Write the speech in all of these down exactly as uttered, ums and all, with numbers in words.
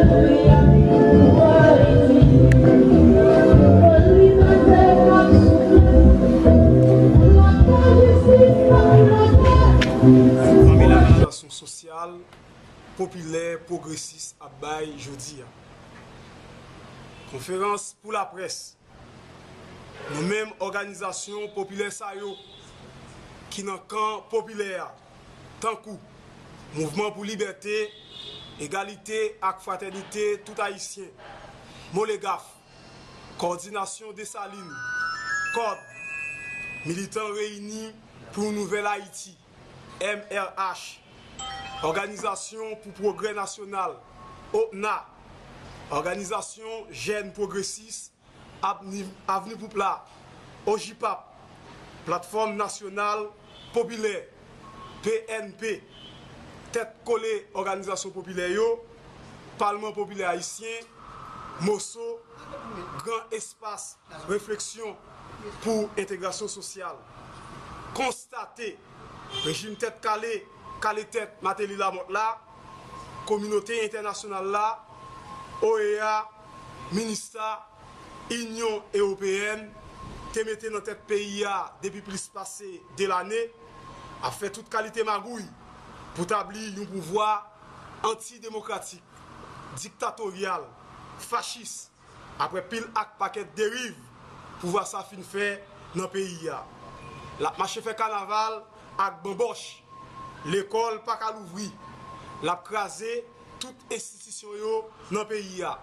Fanmi lajistasyon sosyal, popilè, pwogresis ap bay jodi a. Konferans pou laprès. Nou menm òganizasyon popilè sa yo ki nan kan popilè a, tankou Mouvman pou Libète, Egalite ak Fratènite tout Ayisyen, Molegaf, Kowòdinasyon Desalin, kòd, Militan Reyini pou yon Nouvèl Ayiti, M R H, Òganizasyon pou Pwogrè Nasyonal, O P N A, Òganizasyon Jèn Pwogresis, Avni, Avni Poupla, O J P A P, Platfòm Nasyonal Popilè, P N P, Tèt Kole Òganizasyon Popilè yo, Palman Popilè Ayisyen, MOSO, Gran Espas Refleksyon pou Entegrasyon Sosyal. Konstate rejim tèt kale, kale tèt Mateli Lamòt la, kominote entènasyonal la, O E A, Minista, Inyon Ewopeyèn te mete nan tèt peyi a depi plis pase de lane, ap fè tout kalite magouy pou tabli yon pouvwa antidemokratik, diktatoryal, fachis, apre pil ak pakèt deriv pouvwa sa fin fè nan peyi a. L ap mache fè kanaval ak banbòch, lekòl pa ka louvri, l ap kraze tout enstitisyon yo nan peyi a.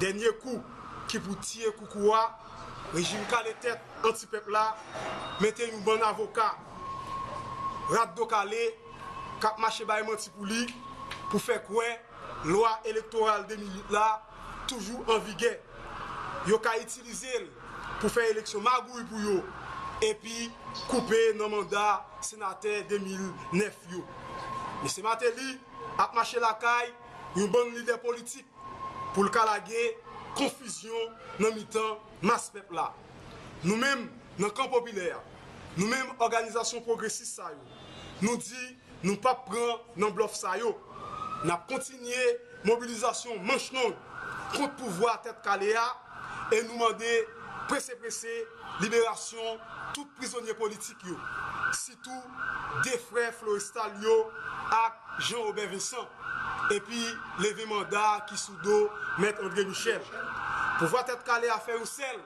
Dènye kou ki pou tiye koukou a, rejim kale tèt anti-pèp la mete yon bann avoka rat do kale k ap mache bay manti pou li, pou fè kwè lwa elektoral de mil uit la toujou an vigè. Yo ka itilize l pou fè eleksyon magouy pou yo, epi koupe nan manda senatè de mil nèf yo. Mesye Martelly ap mache lakay yon bann lidè politik pou l ka lage konfizyon nan mitan mas pèp la. Nou menm, nan kan popilè a, nou menm òganizasyon pwogresis sa yo, nou di nou p ap pran nan blòf sa yo. N ap kontinye mobilizasyon manch long kont pouvwa tèt kale a e nou mande prese prese liberasyon tout prizonye politik yo, sitou de frè Florestal yo ak Jean Robert Vincent, epi leve manda ki sou do Mèt André Michel. Pouvwa tèt kale a fè yon sèl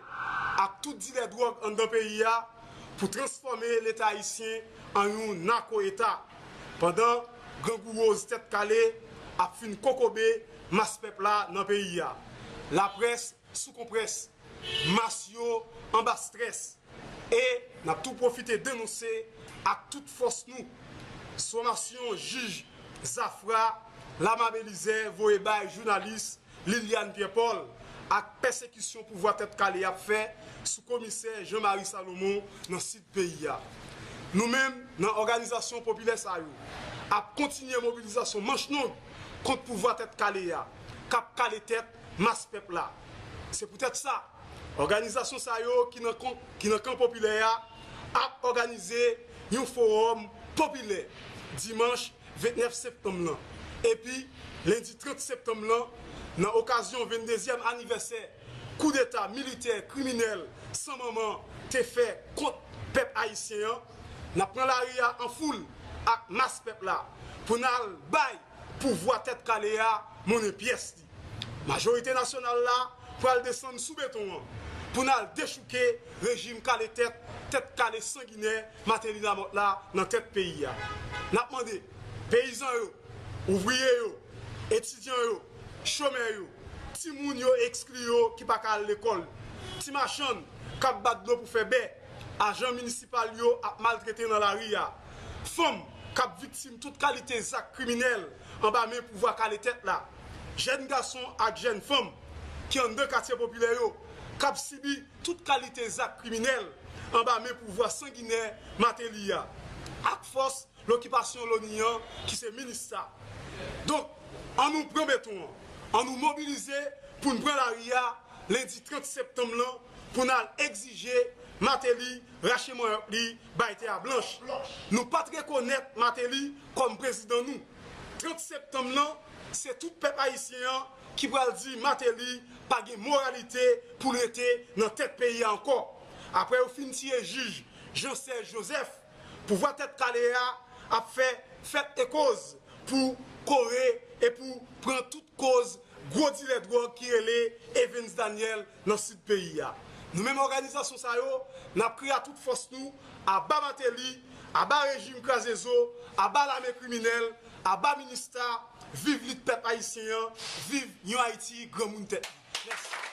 ak tout dilè dwòg anndan peyi a pou transfòme Leta ayisyen an yon nako-eta, pandan grangou woz tèt kale ap fin kokobe mas pèp la nan peyi a. Laprès sou konprès, mas yo anba strès, e n ap tou pwofite denonse ak tout fòs nou somasyon jij Zafra Lama Belizaire voye bay jounalis Liliane Pierre Paul ak pèsekisyon pouvwa tèt kale ap fè sou komisè Jean Marie Salomon nan sid peyi a. Nou menm, nan òganizasyon popilè sa yo, ap kontinye mobilizasyon manch long kont pouvwa tèt kale a, k ap kale tèt mas pèp la. Se poutèt sa, òganizasyon sa yo ki nan kon-, ki nan kan popilè a ap òganize yon fowòm popilè dimanch vennèf septanm lan. Epi, lendi trant septanm lan, nan okazyon venndezyèm anivèsè koudeta militè kriminèl san manman te fè kont pèp ayisyen an, n ap pran lari a an foul ak mas pèp la pou n al bay pouvwa tèt kale a monnen pyès li. Majorite nasyonal la pral desann sou beton an pou n al dechouke rejim kale tèt, tèt kale sanginè Martelly Lamothe la nan tèt peyi a. N ap mande peyizan yo, ouvriye yo, etidyan yo, chomè yo, timoun yo ekskli yo ki pa ka al lekòl, ti machann k ap bat dlo pou fè bè, ajan minisipal yo ap maltrete nan lari a, fanm k ap viktim tout kalite zak kriminèl anba men pouvwa kale tèt la, jèn gason ak jèn fanm ki anndan katye popilè yo k ap sibi tout kalite zak kriminèl anba men pouvwa sanginè Martelly a, ak fòs lokipasyon loni an ki se MINUSTAH. Donk, ann nou pran beton an, ann nou mobilize pou n pran lari a lendi trant septanm lan pou n al egzije Martelly rache manyòk li, bay tè a blanch. Nou pa t rekonèt Martelly kòm prezidan nou. Trant septanm lan, Se tout pèp ayisyen an ki pral di Martelly pa gen moralite pou l rete nan tèt peyi a ankò. Apre yo fin tiye jij Jean Serge Joseph, pouvwa tèt kale a ap fè fèt e koz pou kore e pou pran tout koz gwo dilè dwòg ki rele Evens Daniel nan sid peyi a. Nou menm òganizasyon sa yo, n ap kriye a tout fòs nou, aba Martelly, aba rejim kraze zo, aba lame kriminèl, aba minista, viv lit pèp ayisyen an, viv yon Ayiti granmoun tèt li. Mèsi.